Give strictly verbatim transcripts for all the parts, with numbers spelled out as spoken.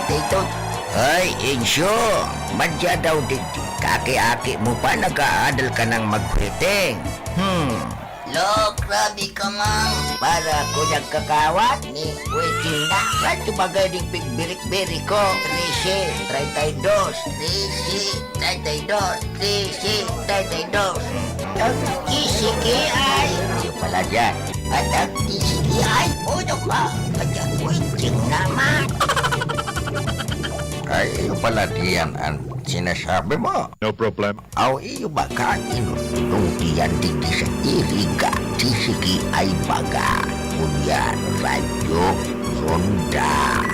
Tito. Ay, Insyo, madya daw digdi. Kaki-aki mo pa, nag-aadal ka nang maghuiting. Hmm. Lo, grabe ka, Mang. Para ako nagkakawat ni Kuya Chinda. Saan tumagay ding pigbirik-birik ko? Trese, treinta y dos. Trese, treinta y dos. Trese, treinta y dos. Ang T C K I. Yung pala dyan. At ang T C K I, uno ka. At ang Kuya Ching naman. Ay, yung pala diyan ang sinasabi mo. No problem. Aw, iyo ba ka inunong diyan digdi sa Iriga, T C K I baga? Ngunyan, Radyo Ronda.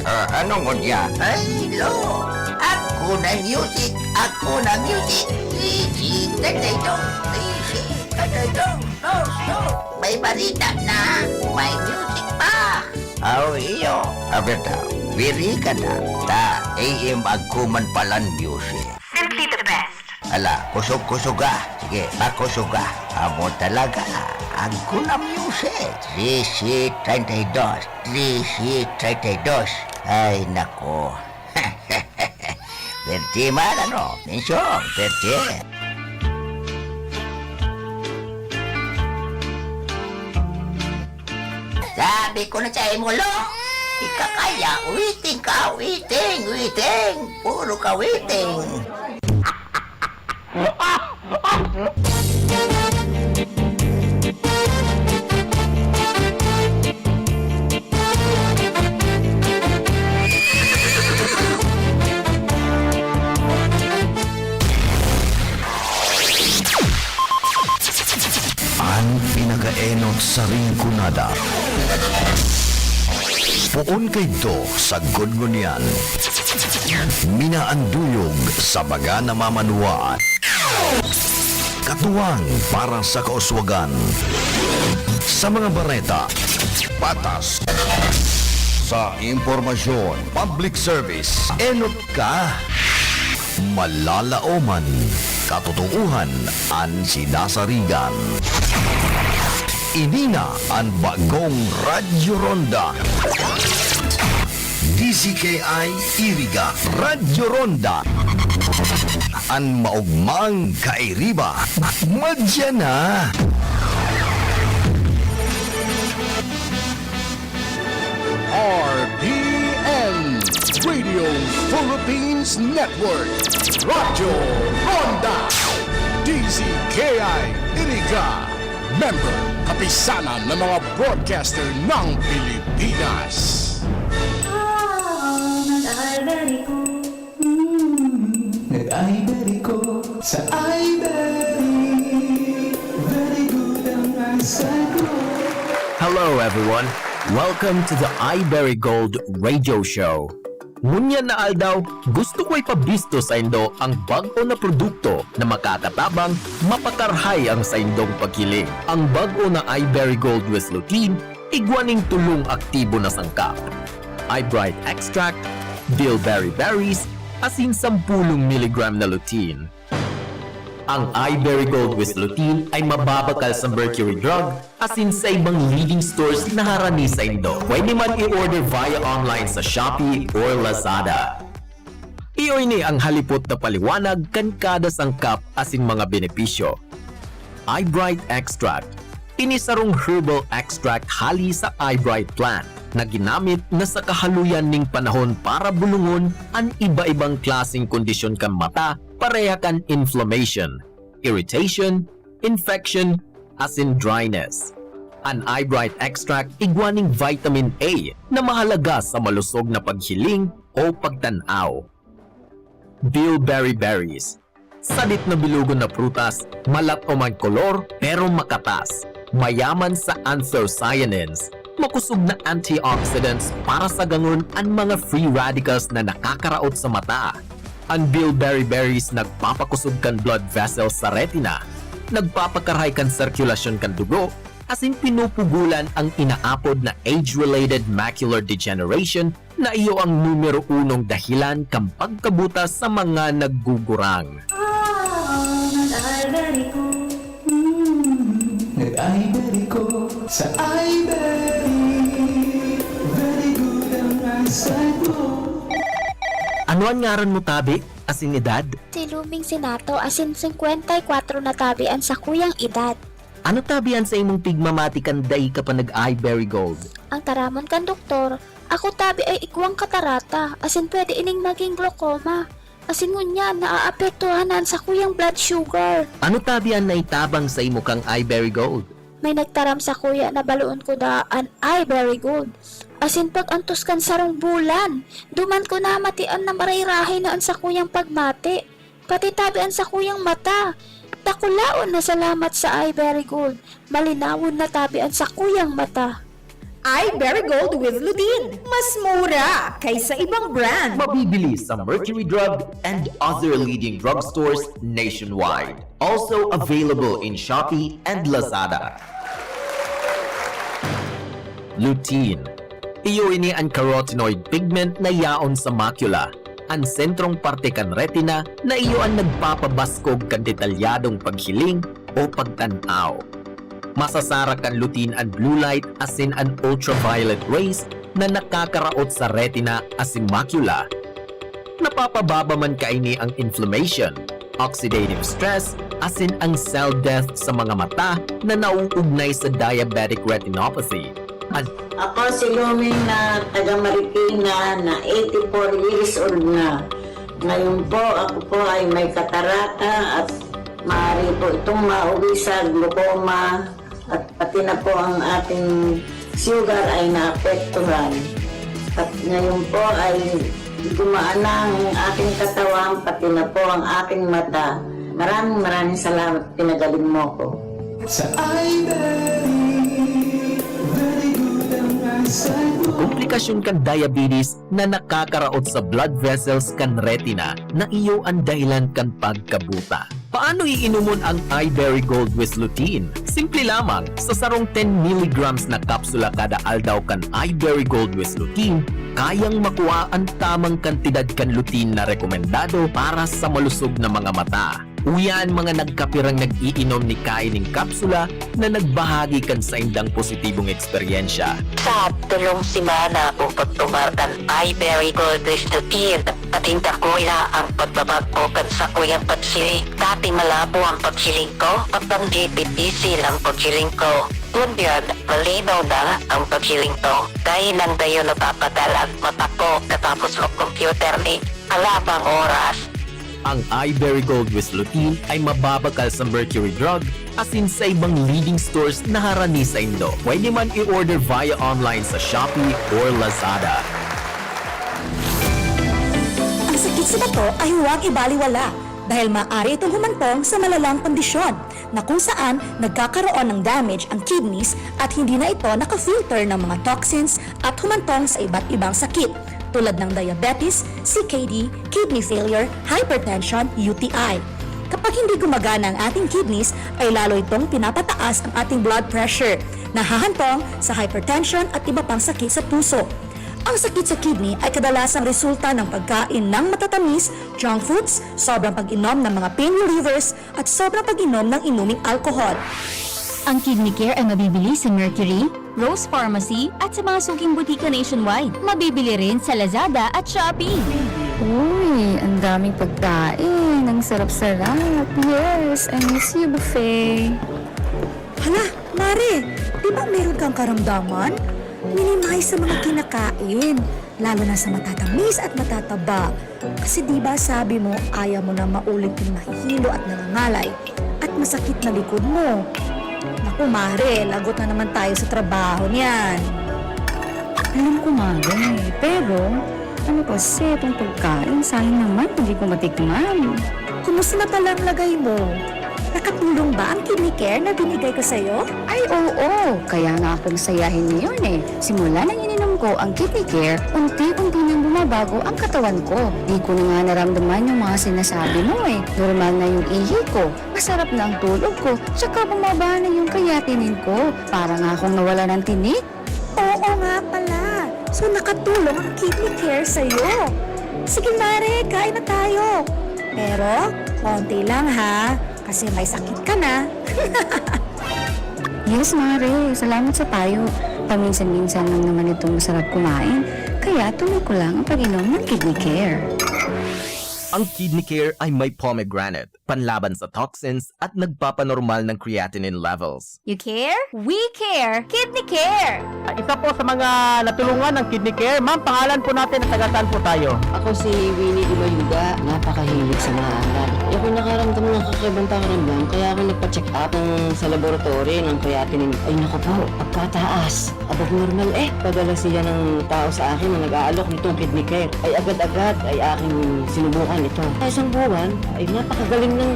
Ah, ano ngunyan? Ay, lo! Ako na music! Ako na music! Easy, tatay dong! Easy, tatay dong! No, no! May barita na! May music pa! Aw, iyo. Abi ta, wiri ka na. Ta, A M agkuman palan music. Simply the best. Ala, kusog-kusog ka. Sige, pakusog ka. Amo talaga. Agko na music. Trese treinta y dos. Trese treinta y dos. Ay, nako. Pwerte man, ano? Mensyon, pwerte. Sabi ko na sa imo, lo, di ka kaya, waiting ka, waiting, waiting. Puro ka waiting. An pinakaenot sa Rinconada. Poon kaidto sagkod ngunyan. Minaanduyog sa baga na mamanuwaan. Katuwang para sa kauswagan. Sa mga bareta, patas. Sa impormasyon, public service, enot ka. Malalaoman, katotoohan an sinasarigan. Ini na an bagong Radyo Ronda. D Z K I Iriga, Radyo Ronda. An maogmang kairiba, madya na. R P N, Radio Philippines Network, Radyo Ronda, D Z K I Iriga, member, Kapisanan ng mga Broadcaster ng Pilipinas. Ah, nag-Ivory ko. Mm, nag-Ivory ko sa Ivory. Very good ang eyesight ko. Hello everyone! Welcome to the iBerry Gold Radio Show. Ngunyan na aldaw, gusto ko ipabisto saindo ang bag-o na produkto na makakatabang mapakarhay ang saindong paghiling. Ang bag-o na iBerry Gold with Lutein, igwa ning tolong aktibo na sangkap, iBright Extract, Bilberry Berries, asin sampulong miligram na lutein. Ang iBerry Gold with Lutein ay mababakal sa mercury drug asin sa ibang leading stores na harani saindo. Pwede man i-order via online sa Shopee or Lazada. Iyo ini ang halipot na paliwanag kan kada sangkap asin mga benepisyo. iBright Extract. Ini sarong herbal extract hali sa iBright plant na ginamit na sa kahaluyan ning panahon para bulongon an iba-ibang klaseng kondisyon kan mata, pareha kan inflammation, irritation, infection, asin dryness. An iBright Extract igwa ning vitamin A na mahalaga sa malusog na paghiling o pagtan-aw. Bilberry berries. Sadit na bilugon na prutas, malat-om an kolor, pero makatas. Mayaman sa anthocyanins, makosog na antioxidants para sagangon an mga free radicals na nakakaraot sa mata. An bilberry berries nagpapakosog kan blood vessels sa retina, nagpapakarhay kan sirkulasyon kan dugo, asin pinupugulan ang inaapod na age-related macular degeneration na iyo ang numero unong dahilan kan pagkabuta sa mga naggugurang. Ah, nag-Ivory ko. Mm, nag-Ivory ko sa Ivory. Very good ang eyesight ko. Ano an ngaran mo tabi, asin edad? Si Luming Sinato, asin singkwenta y kwatro na tabi an sakuyang edad. Ano tabi an saimong pigmamati kan dai ka pa nag-iBerry Gold? Ang taramon kan doktor, ako tabi ay igwang katarata, asin pwede ining maging glaucoma. Asin ngunyan, naaapektuhan na an sakuyang blood sugar. Ano tabi an naitabang saimo kan iBerry Gold? May nagtaram sakuya na baloon ko daa an iBerry Gold. Asin pag-antos kan sarong bulan, duman ko namatian na maray-rahay na an sakuyang pagmati, pati tabi an sakuyang mata. Dakulaon na salamat sa iBerry Gold. Malinawon na tabi an sakuyang mata. iBerry Gold with Lutein. Mas mura kaysa ibang brand. Mabibili sa Mercury Drug and other leading drugstores nationwide. Also available in Shopee and Lazada. Lutein. Iyo ini an carotenoid pigment na yaon sa macula, an sentrong parte kan retina na iyo an nagpapabaskog kan detalyadong paghiling o pagtan-aw. Masasara kan lutein an blue light asin an ultraviolet rays na nakakaraot sa retina asin macula. Napapababa man kaini ang inflammation, oxidative stress, asin ang cell death sa mga mata na nauugnay sa diabetic retinopathy. An- Ako si Luming na taga Marikina na eighty-four years old na. Ngayon po, ako po ay may katarata at maaari po itong mauwi sa glaucoma. At pati na po ang ating sugar ay naapektuhan. At ngayon po ay gumaan na ang aking katawan, pati na po ang aking mata. Maraming, maraming salamat, pinagaling mo ko. Sa iBerry, very good ang eyesight mo. Komplikasyon kan diabetes na nakakaraot sa blood vessels kan retina na iyo an dahilan kan pagkabuta. Paano iinomon ang iBerry Gold with Lutein? Simple lamang, sa sarong ten milligrams na kapsula kada aldaw kan iBerry Gold with Lutein, kayang makua an tamang kantidad kan lutein na rekomendado para sa malusog na mga mata. Uya an mga nagkapirang nag-iinom ni kaining kapsula na nagbahagi kan saindang positibong eksperyensya. Sa tulong semana ko pagtumar kan iBerry Gold with Lutein, ating dakula ang pagbabag-o kan sakuyang paghiling. Dati malabo ang paghiling ko, pagbanggit ipisil ang paghiling ko. Ngunyan, malinaw na ang paghiling ko. Dahil lang dayo napapadal ang mata ko katapos mag-computer ni halabang oras. Ang iBerry Gold with Lutein ay mababakal sa Mercury Drug asin sa ibang leading stores na harani saindo. Pwede man i-order via online sa Shopee or Lazada. Ang sakit sa bato ay huwag ibaliwala dahil maaari itong humantong sa malalang kondisyon na kung saan nagkakaroon ng damage ang kidneys at hindi na ito naka-filter ng mga toxins at humantong sa iba't ibang sakit tulad ng diabetes, C K D, kidney failure, hypertension, U T I. Kapag hindi gumagana ang ating kidneys, ay lalo itong pinapataas ang ating blood pressure, nahahantong sa hypertension at iba pang sakit sa puso. Ang sakit sa kidney ay kadalasang resulta ng pagkain ng matatamis, junk foods, sobrang pag-inom ng mga pain relievers, at sobrang pag-inom ng inuming alkohol. Ang Kidney Care ay mabibili sa Mercury, Rose Pharmacy, at sa mga suking butika nationwide. Mabibili rin sa Lazada at Shopee. Uy, ang daming pagkain. Ang sarap-sarap. Yes, I miss you, buffet. Hala, Mare, di ba meron kang karamdaman? Minimize sa mga kinakain, lalo na sa matatamis at matataba. Kasi di ba sabi mo, ayaw mo na maulit yung mahihilo at nangangalay at masakit na likod mo? Naku, Mare, lagot na naman tayo sa trabaho niyan. Alam ko, Mare, pero ano kasi itong pagkain? Sayang naman, hindi ko matikman. Kumusta na pala ang lagay mo? Nakatulong ba ang Kidney Care na binigay ko sa'yo? Ay, oo! Kaya nga akong sayahin ngayon eh. Simula nang ininom ko ang Kidney Care, unti-unti nang bumabago ang katawan ko. Di ko na nga naramdaman yung mga sinasabi mo eh. Normal na yung ihi ko, masarap na ang tulog ko, tsaka bumaba na yung creatinine ko. Parang akong nawala ng tinik. Oo nga pala. So, nakatulong ang Kidney Care sa'yo. Sige, Mare, kain na tayo. Pero, konti lang ha, kasi may sakit ka na. Yes, Mare. Salamat sa payo. Paminsan-minsan lang naman itong masarap kumain. Kaya tuloy ko lang ang pag-inom ng Kidney Care. Ang Kidney Care ay may pomegranate, panlaban sa toxins at nagpapanormal ng creatinine levels. You care? We care! Kidney Care! Isa po sa mga natulungan ng Kidney Care. Ma'am, pangalan po natin at taga saan po tayo? Ako si Winnie Di Mayuga, napakahilig sa mga aral. Di ako nakaramdam ng kakaibang pakiramdam, kaya ako nagpa-check up ng, sa laboratory ng creatinine. Ay naku po, pagkataas. Above normal eh. Padala siya ng tao sa akin na nag-aalok nitong Kidney Care. Ay agad-agad ay aking sinubukan ito. Sa isang buwan, ay napakagaling ng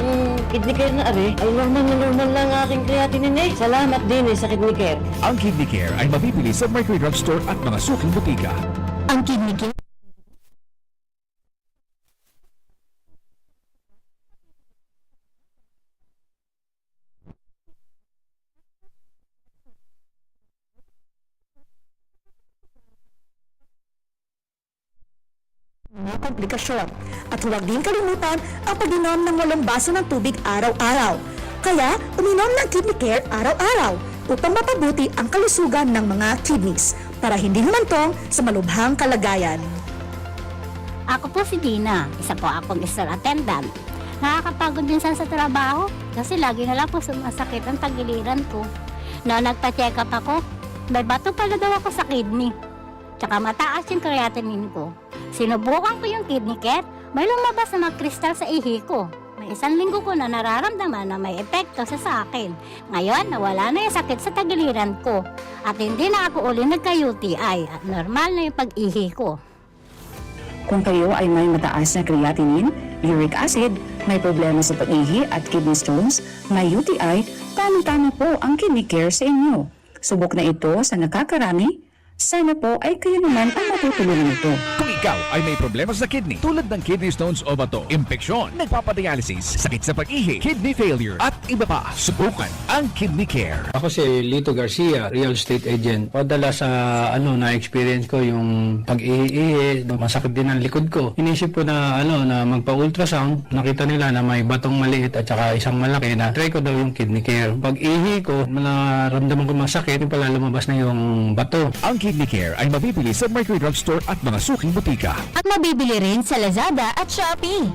Kidney Care na are. Ay normal na normal lang ang aking creatinine eh. Salamat din eh sa Kidney Care. Ang Kidney Care ay mabibili sa Mercury Drug Store at mga suking botika. Ang Kidney Care. Mga komplikasyon. At huwag din kalimutan ang pag-inom ng walong baso ng tubig araw-araw. Kaya, uminom ng Kidney Care araw-araw upang mapabuti ang kalusugan ng mga kidneys para hindi humantong sa malubhang kalagayan. Ako po si Dina, isa po akong store attendant. Nakakapagod minsan sa trabaho kasi lagi na lang po sumasakit ang tagiliran ko. Noong nagpa-check up ako, may bato pala daw ako sa kidney. Tsaka mataas yung creatinine ko. Sinubukan ko yung Kidney Care, may lumabas na mga kristal sa ihi ko. May isang linggo ko na nararamdaman na may epekto sa sa akin. Ngayon, nawala na yung sakit sa tagiliran ko. At hindi na ako uli nagka-U T I at normal na yung pag-ihi ko. Kung kayo ay may mataas na creatinine, uric acid, may problema sa pag-ihi at kidney stones, may U T I, tamang-tama po ang Kidney Care sa inyo. Subok na ito sa nakakarami. Sana po ay kayo naman ang matutulungan nito. Kung ikaw ay may problema sa kidney tulad ng kidney stones o bato, impeksyon, nagpapadialysis, sakit sa pag-ihi, kidney failure, at iba pa, subukan ang Kidney Care. Ako si Lito Garcia, real estate agent. Madalas sa ano na-experience ko yung pag-ihi-ihi, masakit din ang likod ko. Inisip ko na ano na magpa-ultrasound, nakita nila na may batong maliit at saka isang malaki na try ko daw yung Kidney Care. Pag-ihi ko, naramdaman ko masakit, yung pala lumabas na yung bato. Ang Kidney Care ay mabibili sa Mercury Drug Store at mga suking botika. At mabibili rin sa Lazada at Shopee.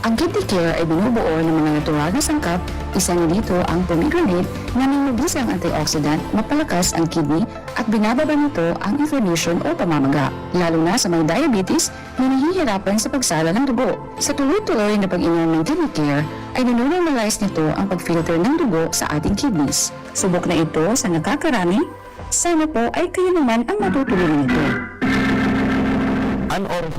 Ang Kidney Care ay binubuo ng mga natural na sangkap, isa na dito ang pomegranate na may mabisang antioxidant, mapalakas ang kidney at binababa nito ang inflammation o pamamaga, lalo na sa may diabetes na nahihirapan sa pagsala ng dugo. Sa tuloy-tuloy na pag-inom ng Kidney Care ay nanonormalize nito ang pag-filter ng dugo sa ating kidneys. Subok na ito sa nakakarami. Sana po ay kayo naman ang matutulungan nito. An oras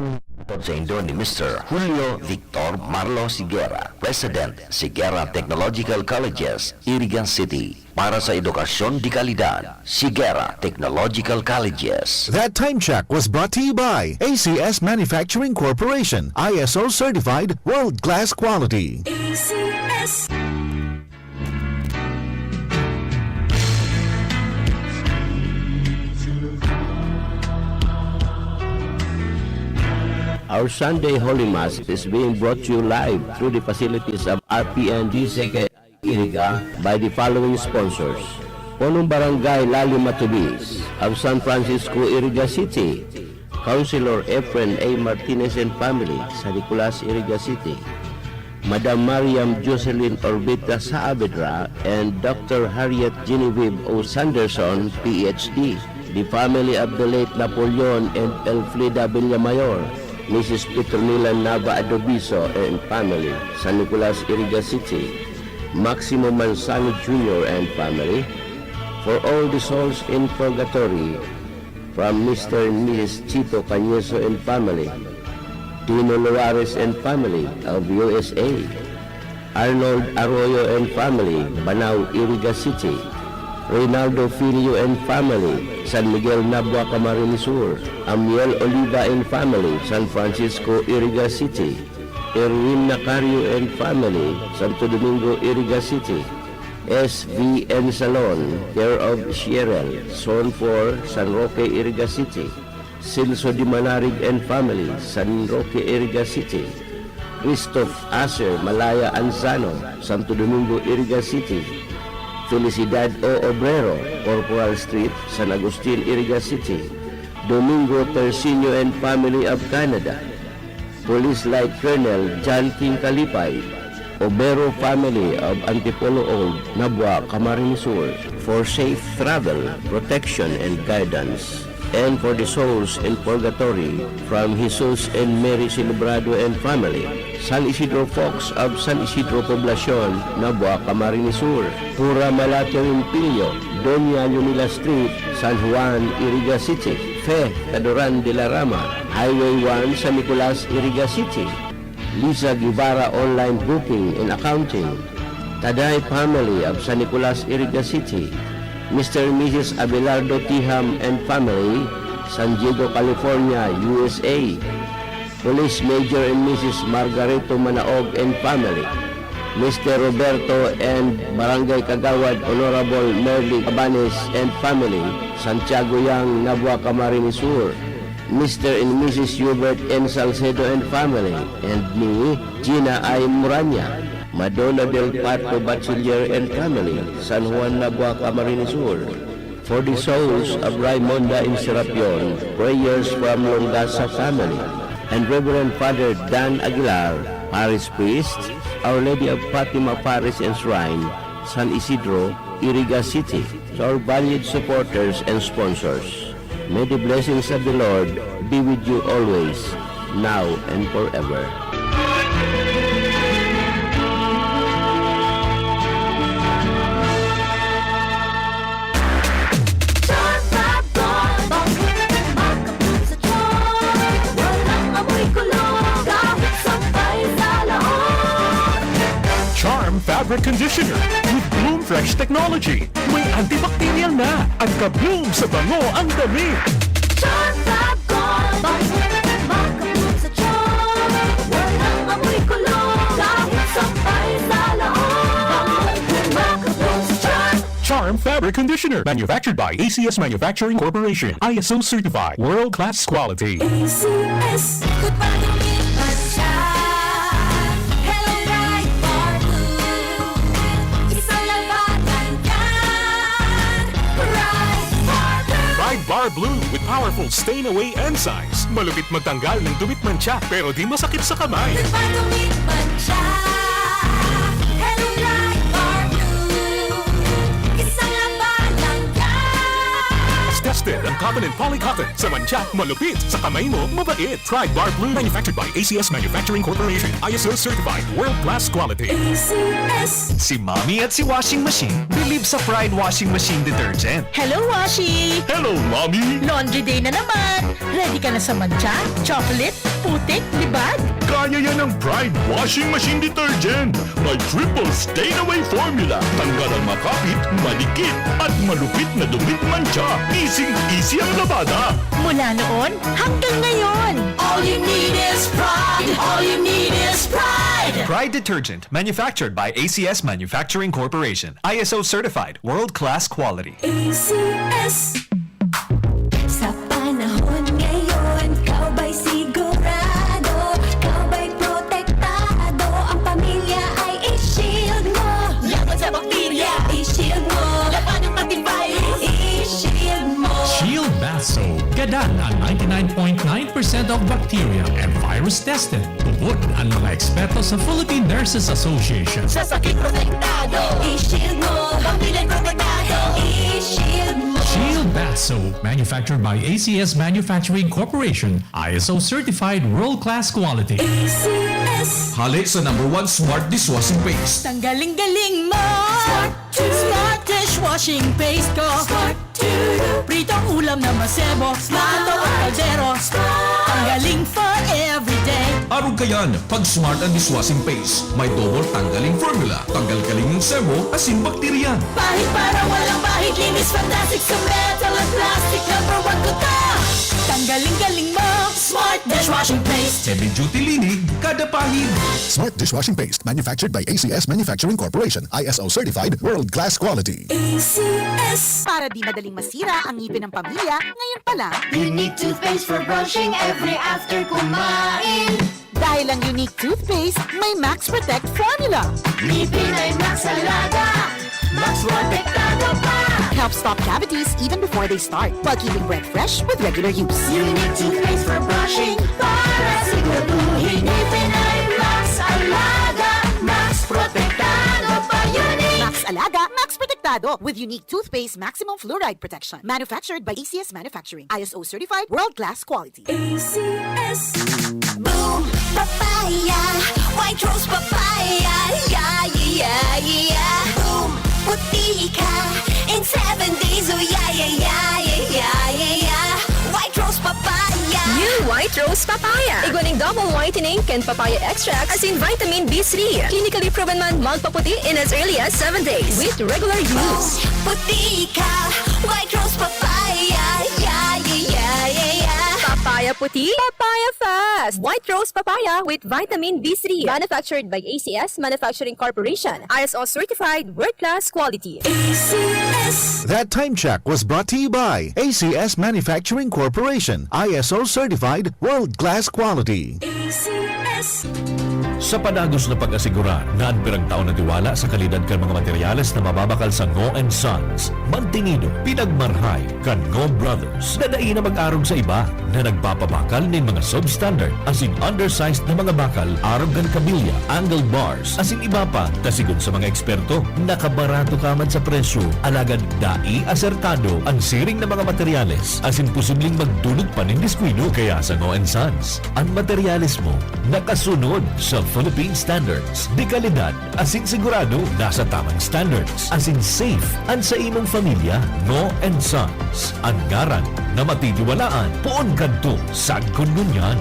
sa indo ni Mister Julio Victor Marlo Siguera, President, Siguera Technological Colleges, Iriga City. Para sa edukasyon de kalidad, Siguera Technological Colleges. That time check was brought to you by A C S Manufacturing Corporation, I S O certified, world class quality. A C S. Our Sunday Holy Mass is being brought to you live through the facilities of R P N D C K I Iriga by the following sponsors: Punong Barangay Lali Matubis of San Francisco, Iriga City, Councilor Efren A. Martinez and family, San Nicolas, Iriga City, Madam Mariam Jocelyn Orbita Saavedra and Doctor Harriet Genevieve O. Sanderson, P H D, the family of the late Napoleon and Elfrida Villamayor, Missus Petronila Nava Adobiso and family, San Nicolas, Iriga City, Maximo Manzano Junior and family, For All the Souls in Purgatory, from Mister and Missus Chito Cañeso and family, Tino Loares and family of U S A, Arnold Arroyo and family, Banao, Iriga City, Reynaldo Filio and family, San Miguel, Nabua, Camarines Sur, Amiel Oliva and family, San Francisco, Iriga City, Erwin Nacario and family, Santo Domingo, Iriga City, S V N Salon, care of Shierel, Zone four, San Roque, Iriga City, Celso Dimanarig and family, San Roque, Iriga City, Christoph Aser Malaya Anzano, Santo Domingo, Iriga City, Felicidad O. Obrero, Corporal Street, San Agustin, Iriga City, Domingo Terciño and family of Canada, Police Light Colonel John King Kalipay, Obero family of Antipolo Old, Nabua, Camarines Sur, for safe travel, protection, and guidance, and for the souls in purgatory, from Jesus and Mary Celebrado and family, San Isidro Fox of San Isidro Poblacion, Nabua, Camarines Sur, Pura Malater Impilio, Doña Lunila Street, San Juan, Iriga City, Fe Cadoran de la Rama, Highway one, San Nicolas, Iriga City, Lisa Guevara Online Booking and Accounting, Taday family of San Nicolas, Iriga City, Mister and Missus Abelardo Tiham and family, San Diego, California, U S A, Police Major and Missus Margarito Manaog and family, Mister Roberto and Barangay Kagawad Honorable Merly Cabanes and family, Santiago Yang, Nabua, Camarines Sur, Mister and Missus Hubert N. Salcedo and family, and me, Gina I. Muranya, Madonna del Parto Bachiller and family, San Juan, Nabua, Camarines Sur. For the souls of Raimonda and Serapion, prayers from Longasa family, and Reverend Father Dan Aguilar, Parish Priest, Our Lady of Fatima Parish and Shrine, San Isidro, Iriga City. To our valued supporters and sponsors, may the blessings of the Lord be with you always, now and forever. Charm Fabric Conditioner with Bloom Fresh Technology. May antibacterial na at ka-bloom sa bango ang damit. Charm Fab Gold. Bango, makabloom sa charm. Walang amoy kulog, kahit sampay sa loob. Bango, makabloom sa charm. Charm Fabric Conditioner. Manufactured by A C S Manufacturing Corporation. I S O certified. World class quality. A C S. Goodbye, don't get my shot. Hello, Pride Bar Blue. Isang labanan yan. Pride Bar Blue. Pride Bar Blue with powerful stain away enzymes. Malupit magtanggal ng dumi at mantsa, pero di masakit sa kamay. Goodbye, dumi at mantsa. Hello, Pride Bar Blue. Isang labanan yan. Tested ang cotton and poly cotton. Sa mantsa, malupit. Sa kamay mo, mabait. Pride Bar Blue. Manufactured by A C S Manufacturing Corporation. I S O certified. World class quality. A C S. Si Mommy at si Washing Machine believe sa Pride Washing Machine Detergent. Hello, Washi! Hello, Mommy! Laundry day na naman! Ready ka na sa mantsa, chocolate, putik, libag? Kaya yan ng Pride Washing Machine Detergent. May triple stain away formula. Tanggal ang makapit, madikit, at malupit na dumi at mantsa. Easy-easy ang labada. Mula noon hanggang ngayon. All you need is Pride. All you need is Pride. Pride Detergent, manufactured by A C S Manufacturing Corporation. I S O certified, world-class quality. A C S. Sa panahon ngayon, ikaw ba'y sigurado? Ikaw ba'y protektado? Ang pamilya ay i-shield mo. Laban sa bakterya, i-shield mo. Laban ng antivirus, i-shield mo. Shield Bath Soap. Gadan ang ninety-nine point nine percent of bacteria and virus tested. Tubod ang mga eksperto sa Philippine Nurses Association. Sa sakit protektado, i-shield mo. Pamilya protektado, i-shield mo. Shield Bath Soap, manufactured by A C S Manufacturing Corporation, I S O certified world-class quality. A C S. Hale sa number one smart dishwashing paste. Tanggaling-galing mo! Smart Smart dishwashing paste ko. Smart Pritong ulam na masebo. Smart. Adobo at kaldero. Smart. Tanggaling for everyday. Arog kayan, pag Smart ang dishwashing paste. May double tanggaling formula. Tanggal galing ng sebo, asin bakterya. Pahid para walang bahid. Linis fantastic sa metal at plastic. Number one ko to. Tanggaling-galing mo. Smart dishwashing paste. Heavy duty linig, kada pahid. Smart dishwashing paste. Manufactured by A C S Manufacturing Corporation. I S O certified, world-class quality. A C S. Para di madaling masira ang ngipin ng pamilya, ngayon pa lang. Unique toothpaste for brushing every after kumain. Dahil ang Unique Toothpaste may Max Protect Formula. Ngipin ay Max Alaga. Max Protektado pa. Helps stop cavities even before they start, while keeping breath fresh with regular use. Unique Toothpaste for brushing para siguraduhin protektado with unique toothpaste maximum fluoride protection. Manufactured by A C S Manufacturing. I S O certified, world-class quality. A C S. Boom Papaya, White Rose Papaya, yeah, yeah, yeah, yeah. Boom, puti ka in seven days, oh yeah, yeah, yeah, yeah, yeah, yeah, yeah. White Rose Papaya. New White Rose Papaya. Igwa nin double whitening kan papaya extract asin vitamin B three. Clinically proven man magpaputi in as early as seven days with regular use. Puti ka, White Rose Papaya, yeah, yeah, yeah, yeah, yeah. Papaya puti, papaya fast. White Rose Papaya with vitamin B three. Manufactured by A C S Manufacturing Corporation. I S O certified, world-class quality. A C S. That time check was brought to you by A C S Manufacturing Corporation, I S O certified, world-class quality. A C S. Sa padagos na pag-asigurar na an pirang taon na tiwala sa kalidad kan mga materyales na mababakal sa Ngo and Sons, mantinido, pinagmarhay kan Ngo Brothers na dai na mag-arog sa iba na nagpapabakal nin mga substandard asin undersized na mga bakal arog kan kabilya, angle bars, asin iba pa, ta sigon sa mga eksperto, nakabarato ka man sa presyo, alagad dai asertado an siring na mga materyales asin posibleng magdulot pa nin diskuido. Kaya sa Ngo and Sons, an materyales mo nakasunod sa Philippine standards de kalidad asin sigurado nasa tamang standards asin safe an sa imong pamilya. Ngo and Sons, an ngaran na matitiwalaan poon kadto sagkod ngunyan.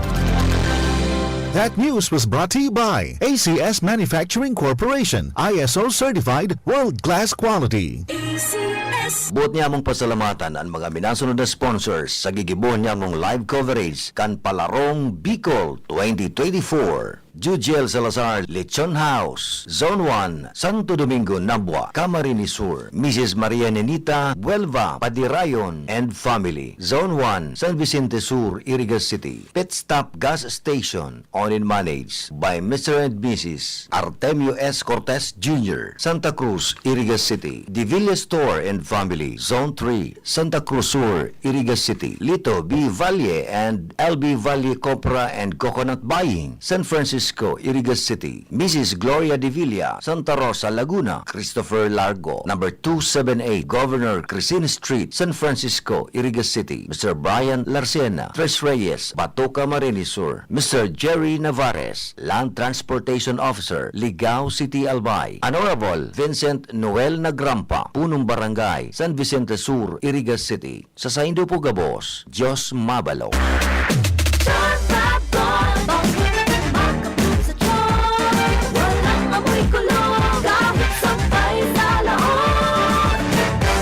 That news was brought to you by A C S Manufacturing Corporation, I S O certified, world-class quality. A C S. Boot niamong pasalamatan an mga minasunod na sponsors sa gigibohon niamong live coverage kan Palarong Bicol twenty twenty-four. Jujel Salazar, Lechon House, Zone one, Santo Domingo, Nabua, Camarines Sur, Missus Maria Nenita Buelva Padirayon and family, Zone one, San Vicente Sur, Iriga City, Pit Stop Gas Station, owned and managed by Mister and Missus Artemio S. Cortez Junior, Santa Cruz, Iriga City, Divilla Store and family, Zone three, Santa Cruz Sur, Iriga City, Lito B. Valle and L B Valle Copra and Coconut Buying, San Francisco, Iriga City, Missus Gloria Devilla, Santa Rosa, Laguna, Christopher Largo, number two seven eight Governor Crescent Street, San Francisco, Iriga City, Mister Brian Larcena, Tres Reyes, Bato, Camarines Sur, Mister Jerry Navarez, Land Transportation Officer, Ligao City, Albay, Honorable Vincent Noel Nagrampa, Punong Barangay, San Vicente Sur, Iriga City. Sa saindo po gabos, Diyos mabalog. Charm Fab Gold, bangkit makapag sa charm. Walang amoy kulo, kahit sampay sa laot.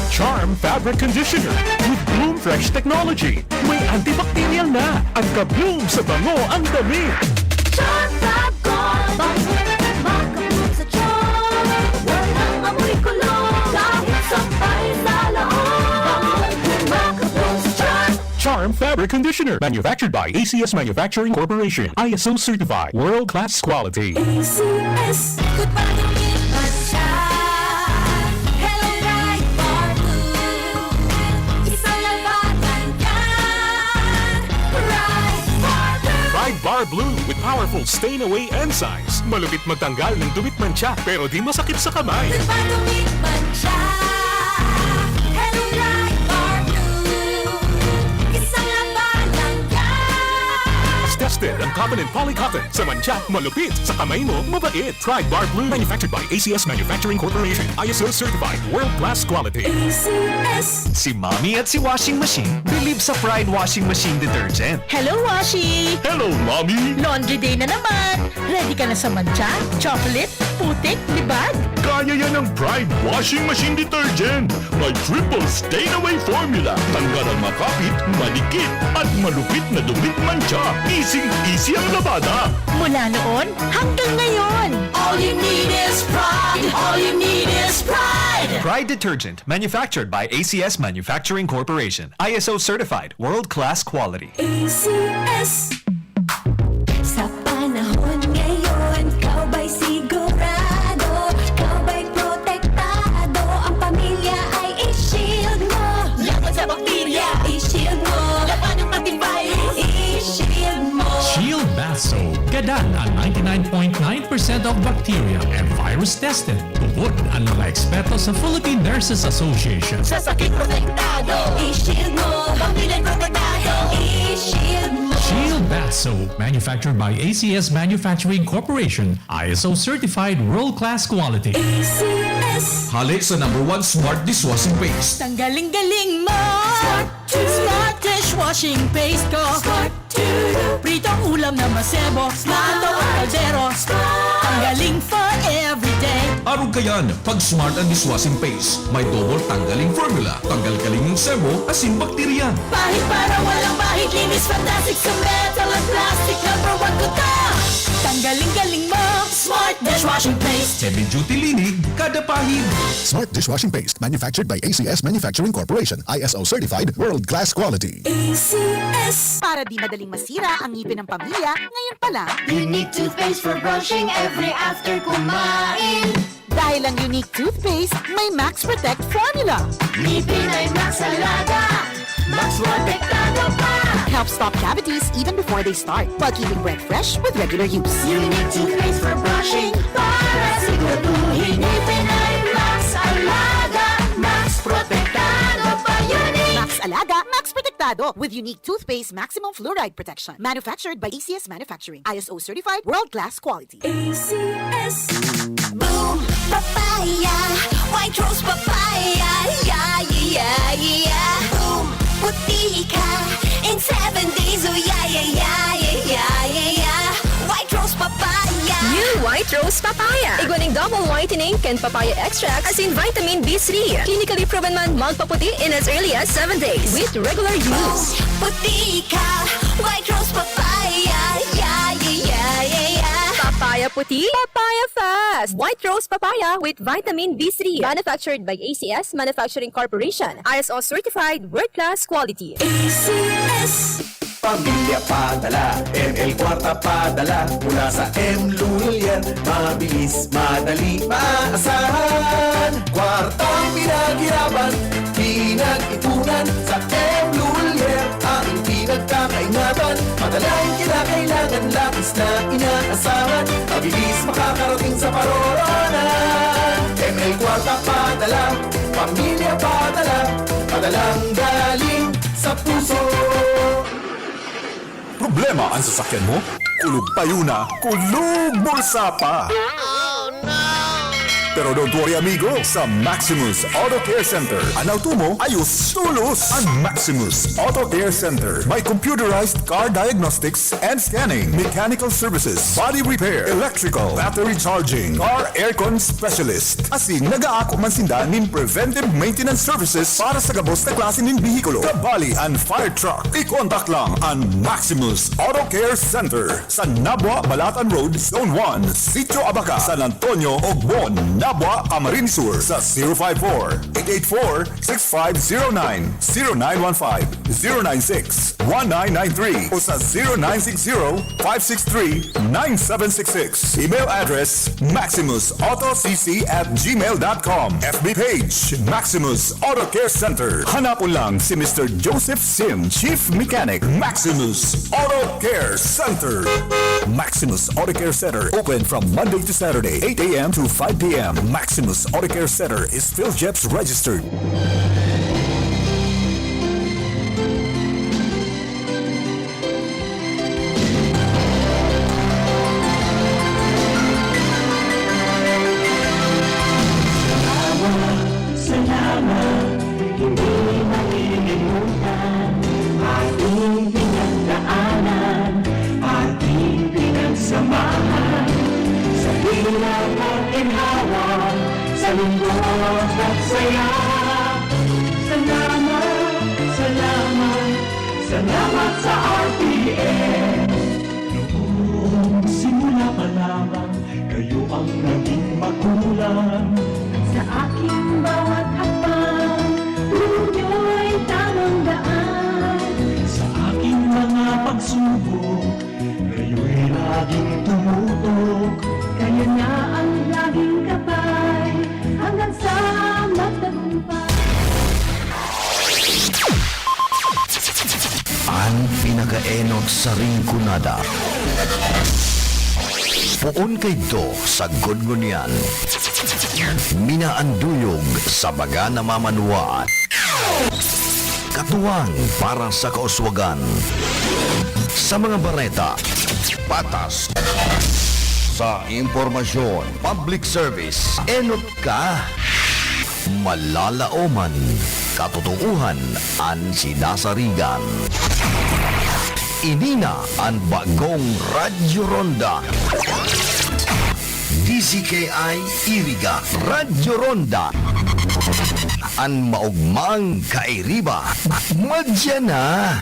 Charm Fabric Conditioner with Bloom Fresh Technology. May antibacterial na at ka-bloom sa bango ang damit. Charm Fab Gold, bangkit makapag sa charm. Walang amoy kulo, kahit sampay sa laot. Bangkit makapag sa charm. Charm Fabric Conditioner, manufactured by A C S Manufacturing Corporation, I S O certified, world-class quality. A C S. Goodbye, Domingo Mancha. Hello, Pride Bar Blue. Isang labanan yan. Pride Bar Blue. Pride Bar Blue with powerful stain away enzymes. Malupit magtanggal ng dumi at mantsa, pero di masakit sa kamay. Goodbye, Domingo Mancha. Hello, Pride Bar Blue. Isang labanan yan. Tested ang cotton and poly cotton. Sa mantsa, malupit. Sa kamay mo, mabait. Pride Bar Blue. Manufactured by A C S Manufacturing Corporation. I S O certified. World class quality. A C S. Si Mommy at si Washing Machine believe sa Pride Washing Machine Detergent. Hello, Washi! Hello, Mommy! Laundry day na naman! Ready ka na sa mantsa, chocolate, putik, libag? Kaya yan ng Pride Washing Machine Detergent! May triple stain away formula. Tanggal ang makapit, madikit, at malupit na dumi at mantsa. Easy-easy ang labada. Mula noon hanggang ngayon. All you need is Pride. All you need is Pride. Pride Detergent, manufactured by A C S Manufacturing Corporation. I S O certified, world-class quality. A C S. Sa panahon ngayon, ikaw ba'y sigurado? Ikaw ba'y protektado? Ang pamilya ay i-shield mo. Laban sa bakterya, i-shield mo. Laban ng antivirus, i-shield mo. Shield Bath Soap. Tanggalan ang ninety-nine point nine percent of bacteria and virus tested. Tubod ang mga eksperto sa Philippine Nurses Association. Sa sakit protektado, i-shield mo. Pamilya protektado, i-shield mo. Shield Bath Soap, manufactured by A C S Manufacturing Corporation, I S O certified world-class quality. A C S. Hale sa number one smart dishwashing paste. Tanggaling-galing mo! Smart Dishwashing paste ko. Pritong ulam na masebo, plato o kaldero. Tanggaling for everyday. Arog kayan, pag Smart ang dishwashing paste. May double tanggaling formula. Tanggal kaling ng sebo, asin bakterya. Pahid para walang bahid, linis fantastic sa metal at plastic. Number one ko to. Tanggaling-galing mo, Smart Dishwashing Paste. Heavy duty linig, kada pahid. Smart Dishwashing Paste, manufactured by A C S Manufacturing Corporation, I S O certified, world class quality. A C S. Para di madaling masira ang ngipin ng pamilya, ngayon pa lang. Unique toothpaste for brushing every after kumain. Dahil ang Unique Toothpaste may Max Protect Formula. Ngipin ay Max Alaga, Max Protektado pa. Helps stop cavities even before they start, while keeping breath fresh with regular use. Unique Toothpaste for brushing, para siguraduhin ngipin ay Max Alaga, Max Protektado pa. Unique Max Alaga, Max Protektado, with Unique Toothpaste Maximum Fluoride Protection. Manufactured by A C S Manufacturing. I S O certified, world class quality. A C S. Boom Papaya, White Rose Papaya, yeah, yeah, yeah, yeah. Boom Puti ka in seven days, oh yeah, yeah, yeah, yeah, yeah, yeah, yeah. White Rose Papaya. New White Rose Papaya. Igwa nin double whitening kan papaya extract asin vitamin B three. Clinically proven man magpaputi in as early as seven days with regular use. Puti ka, White Rose Papaya, yeah, yeah, yeah, yeah, yeah. Papaya puti, papaya fast. White Rose Papaya with vitamin B three. Manufactured by A C S Manufacturing Corporation. I S O certified, world class quality. A C S. Pamilya padala, M L Kwarta padala, mula sa M Lulier. Mabilis, madali, maaasahan. Kwartang pinaghirapan, pinag-ipunan, sa M Lulier ang pinagkakaingatan. Madalang kinakailangan, lapis na inaasahan. Mabilis makakarating sa paroroonan. M L Kwarta padala, pamilya padala, padalang galing sa puso. Problema an sasakyan mo? Kulog payo na, kulog bulsa pa! Pero don't worry, amigo! Sa Maximus Auto Care Center, an auto mo ayos tolos! An Maximus Auto Care Center may computerized car diagnostics and scanning, mechanical services, body repair, electrical, battery charging, car aircon specialist. Asin nag-aako man sinda nin preventive maintenance services para sa gabos na klase nin behikulo. Kabali an fire truck. I-contact lang an Maximus Auto Care Center sa Nabua, Balatan Road, Zone one, Sitio Abaca, San Antonio, Ogbon, Nabua, Camarines Sur sa zero five four, eight eight four, six five zero nine, zero nine one five, zero nine six, one nine nine three o sa zero nine six zero, five six three, nine seven six six. Email address, maximus auto c c at gmail dot com. F B page, Maximus Auto Care Center. Hanapon lang si Mister Joseph Sim, Chief Mechanic, Maximus Auto Care Center. Maximus Auto Care Center, open from Monday to Saturday, eight a m to five p m. Maximus Auto Care Center is PhilJeps registered. Salamat, salamat, hindi makalimutan ating pinagdaanan, ating pinagsamahan. Sa hirap at ginhawa, sa lungkot at saya. Salamat, salamat, salamat sa R T N. Noong simula pa lamang, kayo ang naging magulang. Sa aking bawat hakbang, turo niyo'y tamang daan. Sa aking mga pagsubok, kayo'y laging tumutok. Kayo na ang laging gabay, hanggang sa magtagumpay. An pinakaenot sa Rinconada. Poon kaidto sagkod ngunyan. Minaanduyog sa baga na mamanuwaan. Katuwang para sa kauswagan. Sa mga bareta, patas. Sa impormasyon, public service, enot ka. Malalaoman, katotoohan an sinasarigan. Ini na an bagong Radyo Ronda. D C K I Iriga, Radyo Ronda. An maogmang kairiba, madya na.